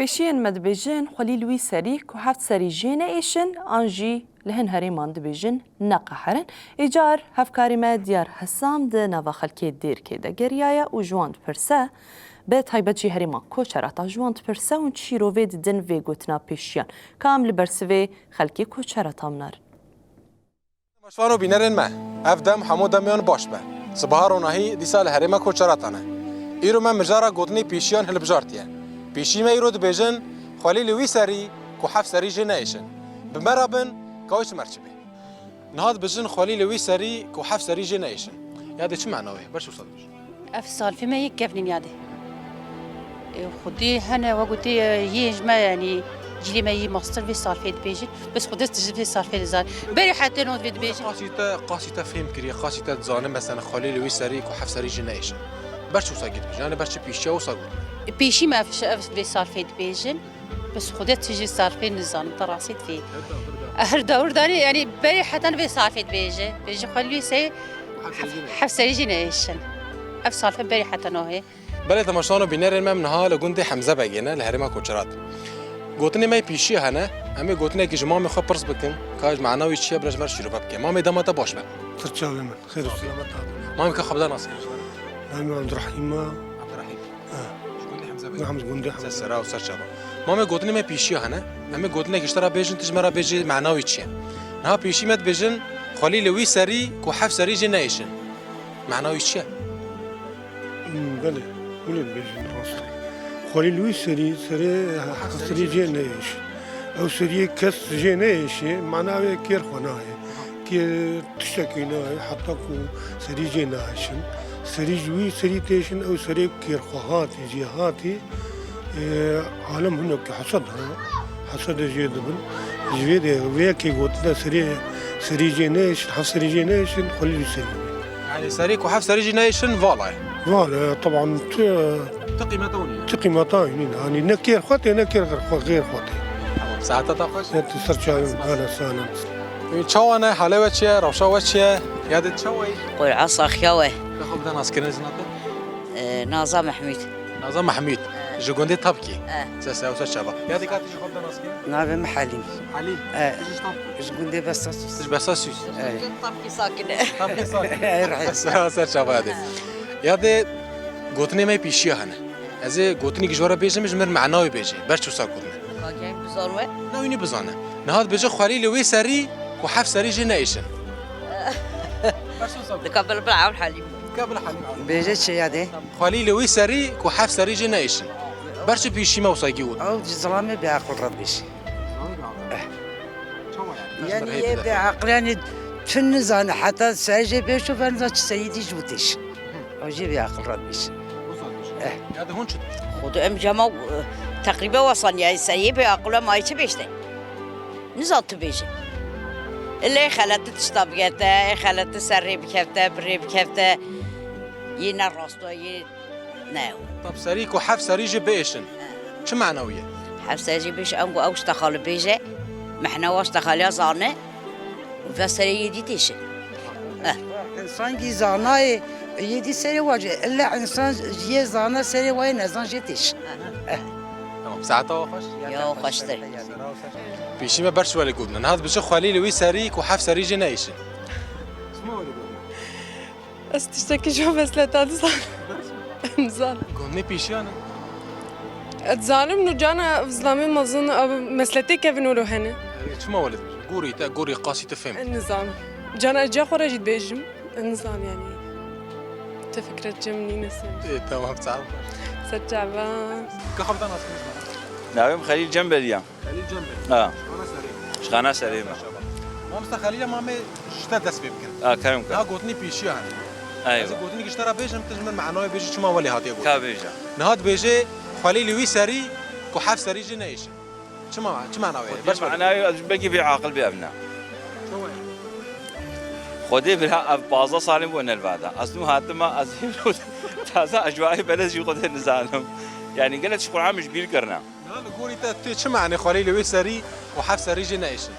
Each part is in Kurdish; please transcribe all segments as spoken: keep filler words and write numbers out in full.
Pêşiyên me dibêjin xwelî li wî serî ku heft serî jê neêşin, an jî li hin herêman dibêjin neqeherin. Îcar hevkarê me Diyar Hesam di nava xelkê Dêrkê de geriyaye û ji wan dipirse, bi taybet jî herêma Koçerata ji wan dipirse hûn çîrovê didin vê gotina pêşiyan. Kam li bersivê xelkê Koçerata minarin? Temaşevan û bînerên me, ev dem hemû demiyan baş be. Sibaha ronahî dîsa li herêma Koçerata ne. Îro me mijara gotinê pêşiyan hilbijartiye. Pêşî me îro dibêjin, xwelî li wî serî ku heft serî jê neêşin. Bi me re bin, ka wê ji me re çi bê. Niha dibêjin xwelî li wî serî ku heft serî jê neêşin. Ya dê çi mena wê? Ber çi wisa dibêjin? Ev salfê me yê kevnîn yadê. E, Xwedê hene, we gotê, e, yê ji me, yanî cîlê me yê mastir vê salfê dibêjin. Bes Xwedê tu ji vê salfê dizan. Berê hete not vê dibêjin. Qasî te, qasî te fêm kiriye, qasî te dizane, mesela xwelê li wî serî ku heft serî jê neêşin. Ber çi wisa gî dibêjin? Yani ber çi pêşiya wisa got? Pêşî me ev, ev vê salfê dibêjin. Bes Xwedê tu jî salfê nizanim, te rastî dibê. Her dawir danê, yanî berê heta vê salfê dibêje. Bêje xwelê wî serî heft serî jê neêşin. Ev salfê berê heta nohê. Belê temaşevan û bînerên me, em niha li gundê Hemze Begê ne, li herêma Koçerat. Gotinê me yê pêşiya hene, em ê gotinekî ji mamê xwe pirs bikin, ka ji mena wî çi ye, bila ji me re şîrove bike. Mamê dema te baş be. Ser çavê min, xêr û selamet hat. Mamê ka xwe bide naskirin ji me re. Navê min Abdurrahîm e. Abdurrahîm. E. Ji gundê Hemze Begê. Nahim ji gundê Hemze. Ser sera û ser çava. Mamê gotinê me pêşiya hene, em ê gotinekî ji te re bêjin, tu ji me re bêjî mena wî çi ye. Niha pêşî me dibêjin, xwelî li wî serî ku heft serî jê neêşin. Mena wî çi ye? Hmm, belê, hûn ê dibêjin rastî. Xwelî li wî serî, serê heft serî jê neyêşin. Ew seriyê kes jê neyêşê, mena wê kêr xwe nayê. Kêr tiştekî nayê, heta ku serî jê nayêşin. Serî ji wî serî têşin, ew serê kêr xwe hatî, jê hatî, e, alem hinekî hesed ha. Hesedê jê dibin. Ji vê de vê yekê gotine serê, serî jê neyêşin, heft serî jê neyêşin, xwelî wî serî. Yani serê ku heft serî jê neyêşin, vala ye. Vala ye, teban tu, tu qîmeta wî nîne. Tu qîmeta wî nîne. Hani ne kêr xwe tê, ne kêr xwe, xêr xwe tê. Tamam, saeta te xweş. Ser çavê min, hela sanem. Çawa ne, halê we çi ye, rewşa we çi ye? Ya de çawa ye? Qur'a saxiya we. Ka xwe bide naskirin ji nate? E, Naza Mehmûd. Naza Mehmûd. E. Ji gundê Tapkî. E. Ser sera û ser çava. Ya de ka tu ji xwe bide naskirin? Navê min Helîm. Helîm. E. Tu ji Tapkî? Ji gundê Besasûs. Tu ji Besasûs? E. Tapkî sakine. Tapkî sakine. E, rehî. Ser sera û ser çava ya de. Ya de gotinê me pêşiya hene. Ez ê gotinekî ji we re bêjim, ji min re mena wê bêjê. Ber çi wisa gotine? Ka geng bizan we? Ne wî nî bizane. Niha dibêje xwelî li wê serî ku heft serî jê neêşin. Ber çi wisa gotine? Dika bila bila ewl Helîm. Dika bila Helîm ewl. Bêje çi ya de? Xwelî li wî serî ku heft serî jê neêşin. Ber çi pêşî me wisa gî got? Ew ji zilamê bêaqil re dibêje. Zilamê bêaqil. Eh. Çawa yani? Yanî yê bêaqil, yanî tu nizane heta serê jê bêşo, ve nizane çi serî dî ji witêş. Ew jê bêaqil re dibêje. Wisa dibêje. Eh. Ya de hûn çi dibêjin? Xwedê em cema, e, teqrîbe wesan, yanî serê bêaqil em ay çi bêjte? Nizan tu bêje. Ille xelete tişta bigerte, xelete ser rê bikefte, bi rê bikefte. Yê ne rasto, yê ne. Tab serî ku heft serî jê biêşin. Çi mena wî ye? Heft serî jê biêşin, ango ew ji te xalî bêje. Mehna wa ji te xaliya zane. Ve serê yê dî têşin. Eh. Însan kî zanayê yê dî serê wa jê. Ille însan yê zana serê wa yê nezan jê têşin. Eh. Tamam, saeta wa xweş. Ya xweştir. Pêşî me ber çi welê gotine. Niha dibêje xwelî li wî serî ku heft serî jê neêşin. Ez tiştekî ji mesleta dizanim. Nizanim. Gotine pêşiya ne? Ez dizanim, nu cana zilamê mezin, ev mesletê kevin û hene. Çima welê dibêje? Gorî te, gorî qasî tu fêm. Ez nizanim. Cana ez ciya xwe re jî dibêjim. Ez nizanim yani. Te fikret cem nîne ser. Ê, tamam, sağ ol. Ser çava. Ka xwe bide naskirin. Navê min Xelîl Cembelî ya. Xelîl Cembelî. Ha. Ji Xana Serê. Ji Xana Serê me. Mamosta Xelîl, em ê ji te dest pê bikin. Ha, kerem ke. Niha gotinê pêşiya hene. Eywa. Ez ê gotinekî ji te re bêjim, tu ji min mena wê bêjî çima welê hatiye gotin. Ka bêje. Niha dibêje, xwelî li wî serî ku heft serî jê neêşin. Çima, çi mena wê? Xwedê, ber çi mena wê? Ez belkî bêaqil bê evna. Çawa ye? Xwedê bira ev pazdeh salên bû ne li vada. Ez nû hatim a, ez hîn taze ecwayê belez jî xwedê nizanim. Yani gelek ji Qur'an min ji bîr kirine. Ya li gorî te tu çi mane xwelî li wê serî û heft serî jê neêşin?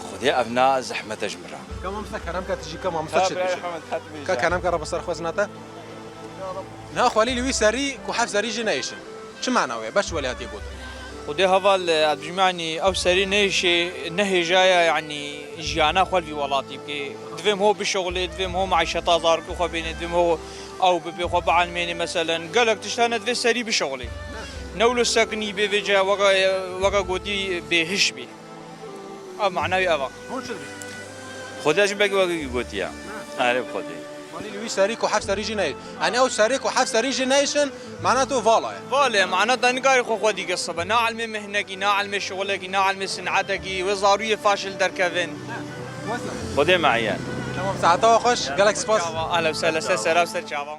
Xwedê ev na zehmet e ji min re. Ka mamosta kerem ke tu jî ka mamosta çi dibêje? Ka kerem ke re bi ser xwe zinate. Niha xwelî li wî serî ku heft serî jê neêşin. Çi mana wê? Beş weliyatiyê gotin. Xwedê heval, ez bijîm, yanî ew serî neyşê, nehêjaya, yanî jiyana xwe li vî welatî bike. Divêm ho bişuxulê, divêm ho maîşeta zarokê xwe bêne, divêm ho ew bibê xwe bielmênê meselen. Gelek tişt hene divê serî bişuxulê. Ne wilo sekinî bê vêce weke, weke gotî bêhiş bî. Ev mana wî ev e. Hûn çi dibî? Xwedê jî belkî wekî gotiye. Erê bi Xwedê. Wanî li wî serî ku heft serî jî neyê. Yanî ew serê ku heft serî jî neyşin, mana to vala ye. Vala ye, mana te nikarî xwe xwedî kir sibe. Na ilmê mihnekî, na ilmê şixulekî, na ilmê sinetekî, wê zarûyê faşil derkevin. Xwedê me ye. Tamam, saeta we xweş, gelek spas. Ahlen we sehlen, ser sera, ser çavan.